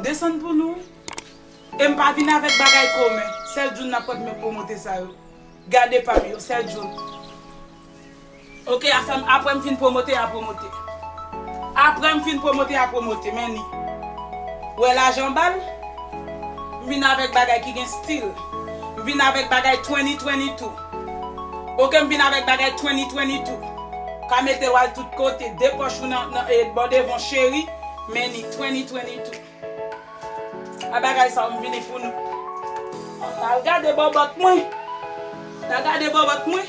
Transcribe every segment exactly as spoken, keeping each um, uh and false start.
Desann pou nou. E m pa vin avèk bagay komen. Sèl June n ap pran pou pwomote sa yo. Gade pa m yo, sèl June. Ok, afè m, apre m fin pwomote, a pwomote. Apre m fin pwomote, a pwomote, men ni. Wè lajan anba l? M vin avèk bagay ki gen stil. M vin avèk bagay twenty twenty-two. Ok, m vin avèk bagay twenty twenty-two. Ka mete w al tout kote, de pòch ou nan, nan, e, bò devan cheri, men ni twenty twenty-two. A bagay sa yo m vini pou nou. N al gade bòbòt mwen. N al gade bòbòt mwen.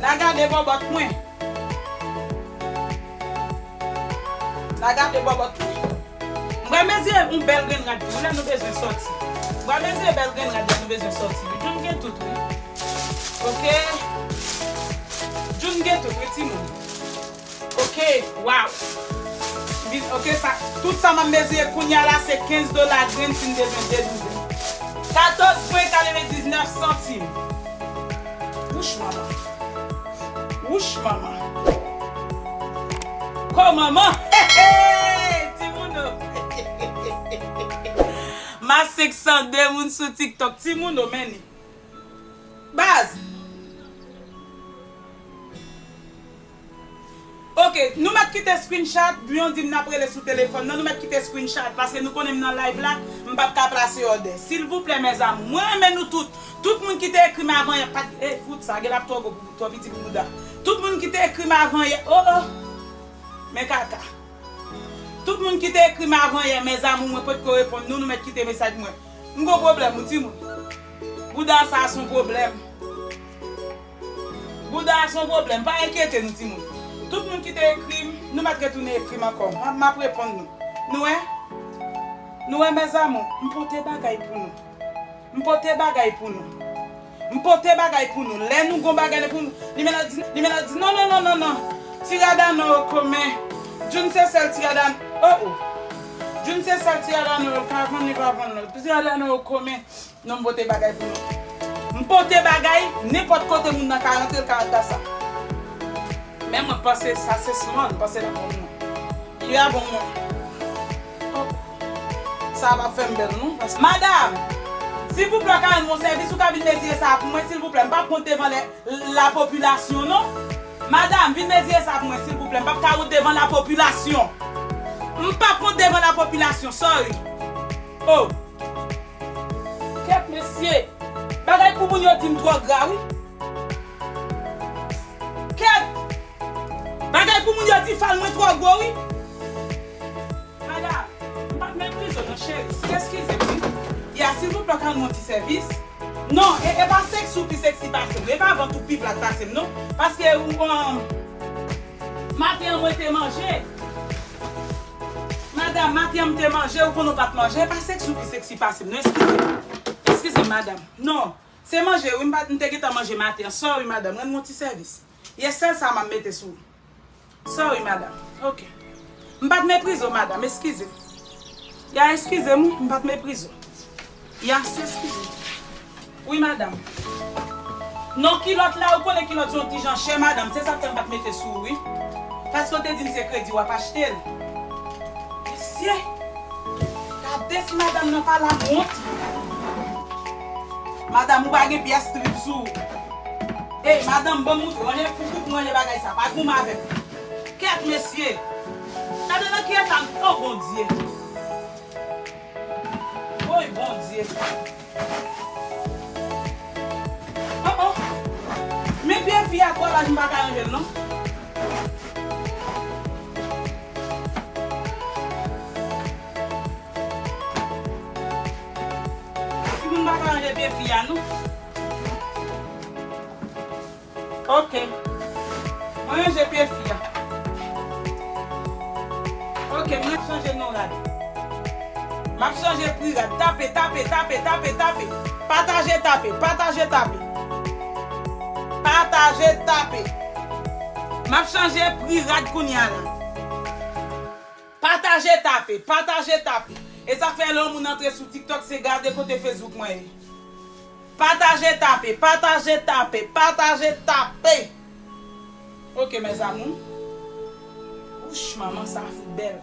N al gade bòbòt mwen. N al gade bòbòt mwen. M pral mezire yon bèl grenn rad pou nou lè nou bezwen sòti. M pral mezire bèl grenn rad lè nou bezwen sòti. June gen tout, wi. Ok. June gen tout, wi, timoun. Ok, waw. Vin, ok, sa, tout sa m ap mezire kounye a la, se kenz dola grenn si n bezwen dedouble. Katòz pwen katrevendiznèf santim. Wouch manman. Wouch manman. Ko manman. Hey, hey, timoun o. Ma senk san de moun sou TikTok. Timoun o, men ni. Baz. Ok, nou mèt kite screenshot, Bouyon di m n ap rele sou telefòn nan, nou mèt kite screenshot, paske nou konnen m nan live la, m p ap ka plase òdè. Silvouplè, mes amours, mwen renmen nou tout. Tout moun ki te ekri m avan yè, pa t, eh, fout sa, gen l ap twò gwo, twò piti pou bouda. Tout moun ki te ekri m avan yè, oh, oh, men kaka. Tout moun ki te ekri m avan yè, mes amours, mwen potko reponn nou, nou mèt kite mesaj mwen. M gon pwoblèm, wi, timoun. Bouda sa a se yon pwoblèm. Bouda a se yon pwoblèm, pa enkyete nou, timoun. Tout moun ki te ekri m, nou mèt retounen ekri m ankò. M ap, m ap reponn nou. Nou wè? Nou wè, mes amours, m pote bagay pou nou. M pote bagay pou nou. M pote bagay pou nou. Lè nou gon bagay pou nou, li menm ap di, li menm ap di, non, non, non, non, non. Ti rad a non yo komen. June se sèl ti rad a, oh, oh. June se sèl ti rad a non yo ka vann, li pa vann non. Ti rad a non yo komen. Non, m pote bagay pou nou. M pote bagay, nenpòt kote moun nan ka rantre, l ka al ta sa. Men mwen panse sa se small, m panse l ap bon mwen. Li a bon mwen. Oh. Sa a p ap fè m bèl, non. Paske, madam, silvouplè, w ka rann mwen sèvis, ou ka vin mezire sa a pou mwen, silvouplè. M p ap mont devan lè, lapopilasyon, non. Madam, vin mezire sa a pou mwen, silvouplè. M p ap ka mont devan lapopilasyon. M p ap mont devan lapopilasyon, sorry. Oh. Kèt, mesye. Bagay pou moun yo di m twò gra, wi. Kèt! Bagay pou moun yo di fal mwen twò gwo, wi. Madam, m pa t meprize w non, cheri. Si, eskize m, wi. Ya, silvouplè, ka rann mwen ti sèvis. Non, e, e pa seksi w pi seksi pase m. E pa vant ou pi plat pase m, non. Paske ou, um, maten an mwen te manje. Madam, maten an m te manje, ou konnen w pa t manje. E pa seksi w pi seksi pase m, non. Eskize m. Eskize m, madam. Non. Se manje, wi, m pa, m te gentan manje maten an. Sorry, madam, rann mwen ti sèvis. Yes, sèl sa m ap mete sou ou. Sorry, madam. Ok. M pa t meprize w, madam, eskize. Ya, eskize m, wi, m pa t meprize w. Ya, se eskize. Wi, madam. Non, kilòt la, ou konnen kilòt se yon ti jan chè, madam. Se sa k fè m pa t mete sou ou, wi. Paske w te di m se kredi w ap achte l. Mesye! Gade si madanm nan pa la wont. Madanm, ou pa gen pyès trip sou ou. Ey, madanm, ban m moutre w. Ranje pou, pou, pou ranje bagay sa. Pa goumen avè m. Kèt, mesye. Gade nan ki eta m. Oh, Bondye. Woy, Bondye. Oh, oh. Men pye fi a twò laj, m pa ka ranje l, non. Timoun pa ka ranje pye fi a, non. Ok. Mwen ranje pye fi a. Ok, mwen ap chanje non rad. M ap chanje pri rad. Tape, tape, tape, tape, tape. Pataje, tape, pataje, tape. Pataje, tape. M ap chanje pri rad kounye a la. Pataje, tape, pataje, tape. E sa k fè lè yon moun antre sou TikTok, se gade kote Facebook mwen ye. Pataje, tape, pataje, tape, pataje, tape. Ok, mes amours. Wouch, manman, sa fout bèl.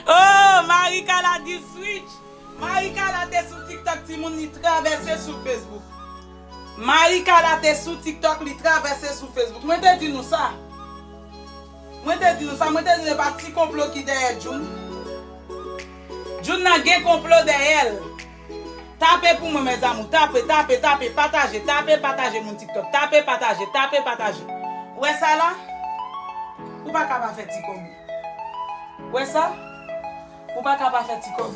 Oh, Maricala di switch. Maricala te sou TikTok, timoun, li travèse sou Facebook. Maricala te sou TikTok, li travèse sou Facebook. Mwen te di nou sa. Mwen te di nou sa, mwen te di nou pa ti konplo ki dèyè Jun. Jun nan gen konplo dèyè l. Tape pou mwen, mes amours. Tape, tape, tape, pataje, tape, pataje, moun TikTok. Tape, pataje, tape, pataje. Ou wè sa la? Ou pa ka pa fè ti kòb. Ou wè sa? Ou pa ka pa fè ti kòb.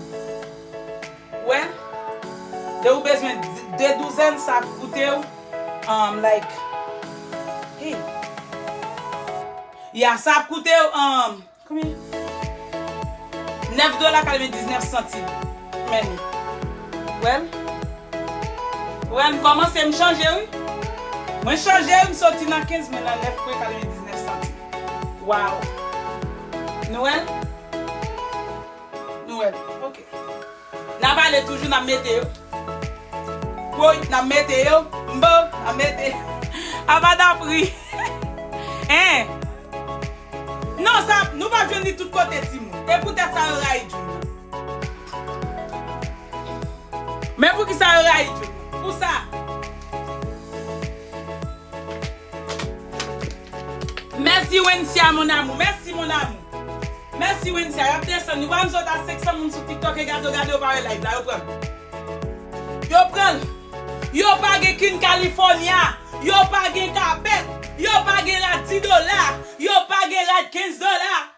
Ou wè? De ou bezwen de douzèn, sa ap koute w, um, like, hey. Ya, sa ap koute w, um, konbyen? Nèf dola katrevendiznèf santim. Men, ou wè l? Ou wè l, m kòmanse, m chanje, wi. Mwen chanje, wi, m soti nan kenz, mwen nan nèf pwen katrevendiznèf santim. Waw. Nou wè l? Nou wè l. Ok. N ap ale toujou, n ap mete yo. Woy, n ap mete yo. Mbo, n ap mete. Apa n ap ri. Hein? Non, sa, nou p ap jwenn li tout kote, timoun. E poutèt sa yo rayi Jun nan. Men poukisa yo rayi Jun nan? Pou sa. Mèsi, Wensia, mon amour. Mèsi, mon amour. Mèsi, Wensia. Y ap desann. Nou pa m sot a senk san moun sou TikTok e gade, gade, yo pa wè live la. Yo pran l. Yo pran l. Yo pa gen Queen California. Yo pa gen kapèt. Yo pa gen rad dis dola. Yo pa gen rad kenz dola.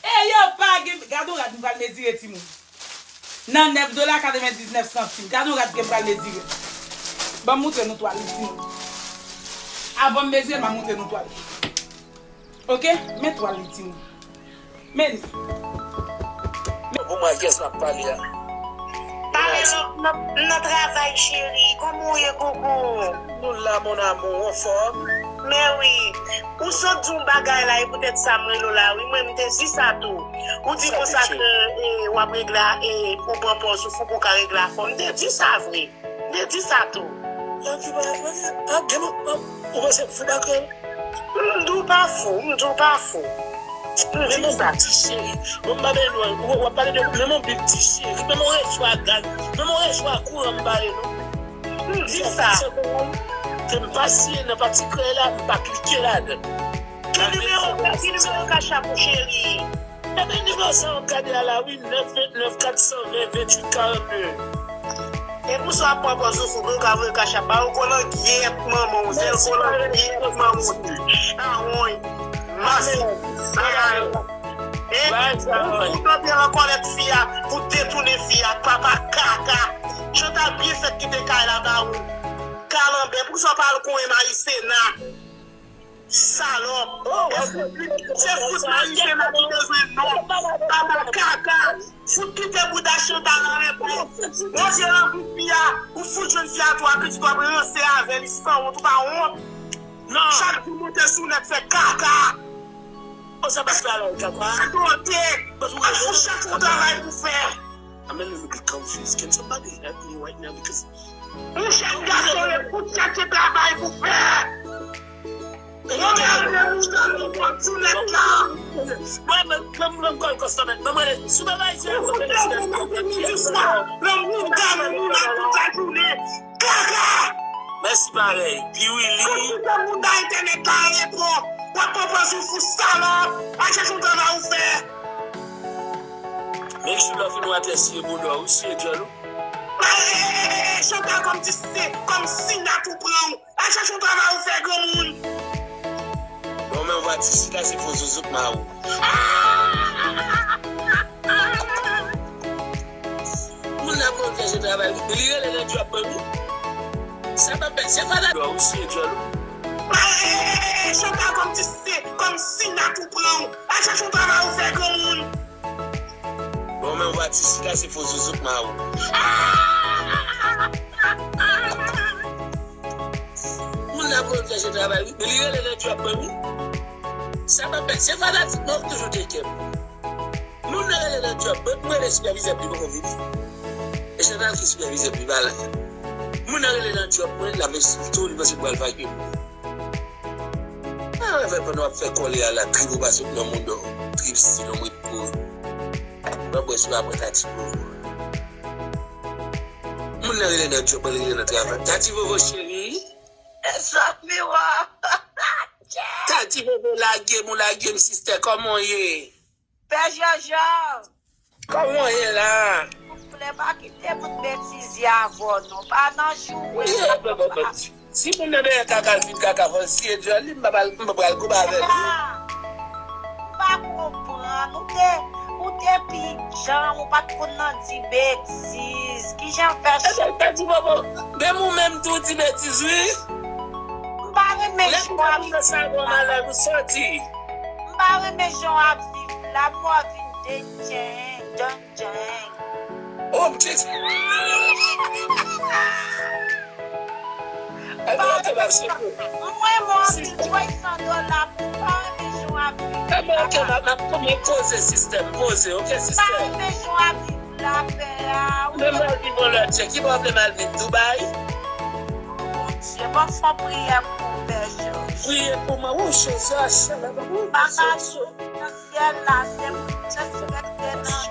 E yo pa gen, gade yon rad m pral mezire, timoun. Nan nèf dola katrevendiznèf santim. Gade yon rad ke m pral mezire. Ban m moutre nou twal li, timoun. Avan m mezire, m a moutre nou twal li. Ok? Men twal li, timoun. Men li. Bon, pou mwen, kiyès m ap pale a? Pale non, m nan, m nan travay, cheri. Kòman w ye, koukou? Nou la, mon amour, anfòm? Men wi. Ou sot di yon bagay la, e poutèt sa m rele w la, wi. Mwen, m te di sa tou. Ou di konsa ke, e, w ap regle a, e, pou pran pòz ou fou pou w ka regle afè w. M te di sa vre. M te di sa tou. Epi, ba, ba, a, gen lòt, ba, ou panse m fou, ba, ke? M di w pa fou, m di w pa fou. M di sa. Ti cheri. Bon, m pa bezwen, w, w ap pale de, menm yon bib ti cheri, menm yon rezo a gaz, menm yon rezo a kouran m pa ye, non. M di sa. Ke m pa siye nan pati krèy la, m pa klike ladan. Ki nimewo, ki nimewo Cash App ou, cheri? Ebyen, nimewo sa w ap gade a la, wi, nèf vennèf, kat san ven, venntuit karannde. E pou sa w ap pran pòz ou fou, pou yo ka voye Cash App ba ou, kolangyèt manman w, zèl kolangyèt manman w, chawony, mafya, vagabon. E, ou, ou tanpye nan kòlèt fi a, pou detounen fi a, papa kaka. Chantal byen fèt kite kay la ba ou. Kalanbè, pou sa w pa al konyen Marisena. Salòp. Oh, se fout, se fout Marisena ki bezwen non. Papa kaka. Fout kite bouda Chantal an repo. Bondye nan bout fi a. Ou fout jwenn fi a twa pitit w ap ranse avè li sanwont, ou pa wont. Non. Chak jou monte sou nèt fè kaka. Oh, sa pa fè alò kaka. Sa tonte. Ou chèche yon travay pou fè. I'm a little bit confused. Can somebody help me right now? Because Ou chèche gason, ou chèche travay pou fè. Yon gade moun nan nou pran sou nèt la. Mwen, mwen, mwen, mwen, mwen, kòl kòstòmèt. Mwen, mwen, sipèvayzè a, ou fout de moun nan moun di swa. Nan moun gade moun nan tout lajounen. Kaka! Mèsi parèy. Piwili. Ou fout de moun nan entènèt la, repo. W ap pran pòz ou fou, salòp. Al chèche yon travay ou fè. Make sure lè w fin wè atè siye bouda w, siye djòl ou. Ay, Chantal, kòm ti se, kòm si nat ou pran ou. Al chèche yon travay ou fè, granmoun. Bon, men w va ti chita se fo zouzouk ma ou. Moun nan pran chèche travay, wi. Li rele nan djòb mwen, wi. Sa pa pè, se pa la. Ou siye djòl ou. Ay, Chantal, kòm ti se, kòm si nat ou pran ou. Al chèche yon travay ou fè, granmoun. Bon, men w va ti chita se fo zouzouk ma ou. Moun nan pran chèche travay, wi. Men li rele nan djòb mwen, wi. Sa pa pè, se fanatik mwen, ou toujou te kè m. Moun nan rele nan djòb mwen, mwen rele sipèvizè m, li poko vini. E se nan ki sipèvizè m, li pa la. Moun nan rele nan djòb mwen, l ap ensilte w, li panse l pral fake m. A, Nan revè pandan w ap fè kòlè a la, trip ou pa sot nan mouda w. Trip si lonbrit pou. Mwen bwè sou apre ta ti pou. Moun nan rele nan djòb, mwen rele nan travay. Tati Vovo cheri. Mezanmi wa. Tati Vovo lage m, ou lage m, sistè, kòman w ye? Pè Jojo. Kòman w ye la? Souple, pa kite moun betize avè w non. Pa nan joure. Si moun nan dèyè kaka l fin kaka fò l siye dyòl li, m pa pral, m pa pral koupe avè l. M pa konprann. Ou te, ou te pi djanm, ou pa t konn nan di betiz. Kijan fè. Ebyen, Tati Vovo, menm ou menm tou di betiz, wi. M pa renmen jan w ap viv la. M pa renmen jan w ap viv la. M wè w vin denjen, denjen. Oh, m te. Mwen, mwen, anpil, voye san dola pou m pa renmen jan w ap viv la. Ebyen, ok, m ap, m ap, m ap poze sistèm, poze, ok, sistèm. Pa renmen jan w ap viv la, pè a. Ou menm al viv yon lòt je, ki bò w vle m al viv, Dubai? Bondye, ban m fè yon priyè pou ou, pè Jezi. Priye pou mwen, wi, Jezi, achala, wi, Papa Jezi. Nan syèl la, se pou respekte nan,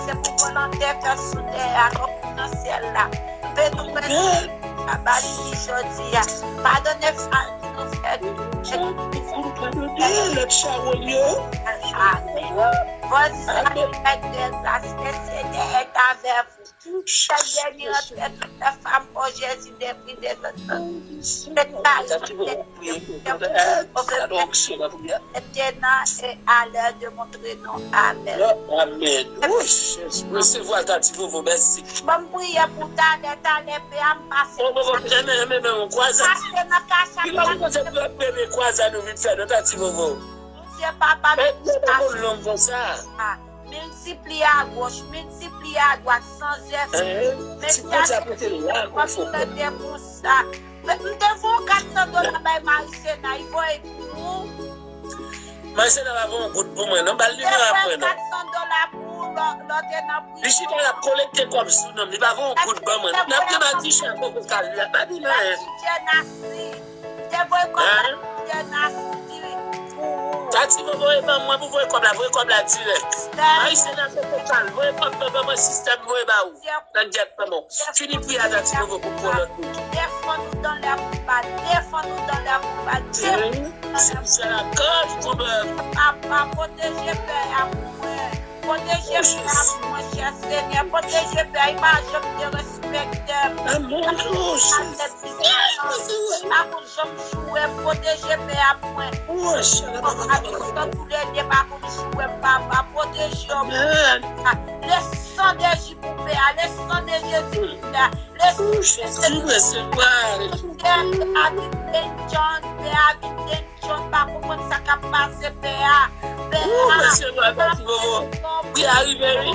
se pou volonte fèt sou tè a, kòm nan syèl la. Beni nou, beni sa ba li jodi a. Padone fal ki nou fè. Padone lòt chawony yo. Amen. Voici la grâce, le Seigneur est avec vous. Sèl dènye antre tout lè fanm o Jezi depi de zòt. Mete nan e a lè de montre non. Amen. Amen. Wi, Jezi. Resevwa Tati Vovo, mèsi. Bon, m priye pou talè, talè, pè a m pase. Bon, bon, bon, amen, amen, amen, on kwaze. Pase nan kasa. Li pa pou kote pou ap bebe kwaze nou vin fè, non, Tati Vovo. Bondye, papa, men, men, men, men, men, men, men, Miltipliye a goch, miltipliye a dwat, san zèf. Ti Bondye ap rete la, konsa. M te voye kat san dola bay Marisena, li voye pou ou. Marisena pa voye yon goud pou mwen, non, ba l nimewo a mwen, non. Kat san dola pou ou, lò, lò te nan prizon. Li chita, l ap kolekte kòb sou non m, li pa voye yon goud ban mwen. N ap gen matichè ak koko kal, li pa di mwen anyen. Te voye kòb la pou Dènasiti pou ou. Tati, voye ban mwen pou voye kòb la, voye kòb la dirèk. Ayisyen nan fè total, voye kòb la ban mwen, sistèm voye ba ou. Nan gyèt nan bon. Fini priye a Tati Vovo pou pran lòt moun. Défends-nous dans leur combat, défends-nous dans leur combat, défends-nous dans leur combat. Papa, pwoteje pè a pou mwen. Pwoteje pè a pou mwen, chè Senyè. Pwoteje pè a, li pa janm derespekte m. Li pa janm joure m. Pwoteje pè a pou mwen. Papa, nou toulède pa konn joure m, papa. Pwoteje yo. Le sang de Jésus pou pè a. Le sang de Jésus pou pè a. Le sang de Jésus pou pè a. Pè a vin denchon, pè a vin denchon. John pa konprann sa k ap pase pè a. Pè a. Ou mesye nou a Tati Vovo. Wi, a rive wi.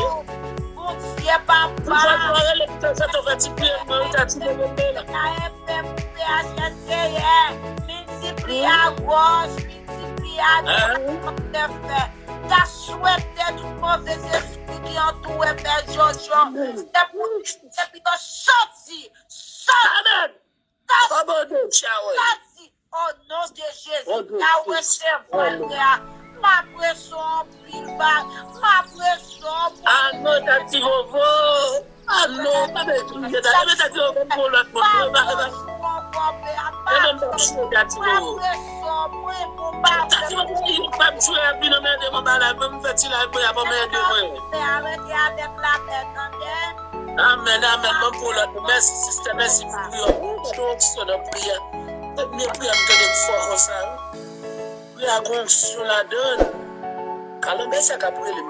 Bondye papa. Ou fè nou rele pou tèt ou fè ti priye mwen ou Tati Vovo mwen la. Pè a e pè pou pè a chè Seyè. Miltipliye a goch, miltipliye a dwat, fè. Ta swete tout move espri ki antoure pè Jojo. Se pou depi yo soti, soti. Amen. Soti, soti, o non de Jezi, ta resevwa l, pè a. M apresye w anpil, pa, m apresye w anpil. Amen, Tati Vovo. Amen, pa bezwen, Tati Vovo, m pou lòt moun. M apresye w ankò, pè a. M apresye w, mwen, bon, pa Tati Vovo, m pa bezwen ap vin anmède mwen, ba la, mwen, m fè ti live mwen, ap anmède mwen. Pè a, rete avèk lapè, tande. Amèn, amèn. Mwen pou lòt. Mèsi, sistè. Mèsi pou priyè. Ou gade onksyon nan priyè. Premye priyè m tande m fò konsa, wi. Priyè a gon onksyon ladan l. Kalanbè sa k ap rele m.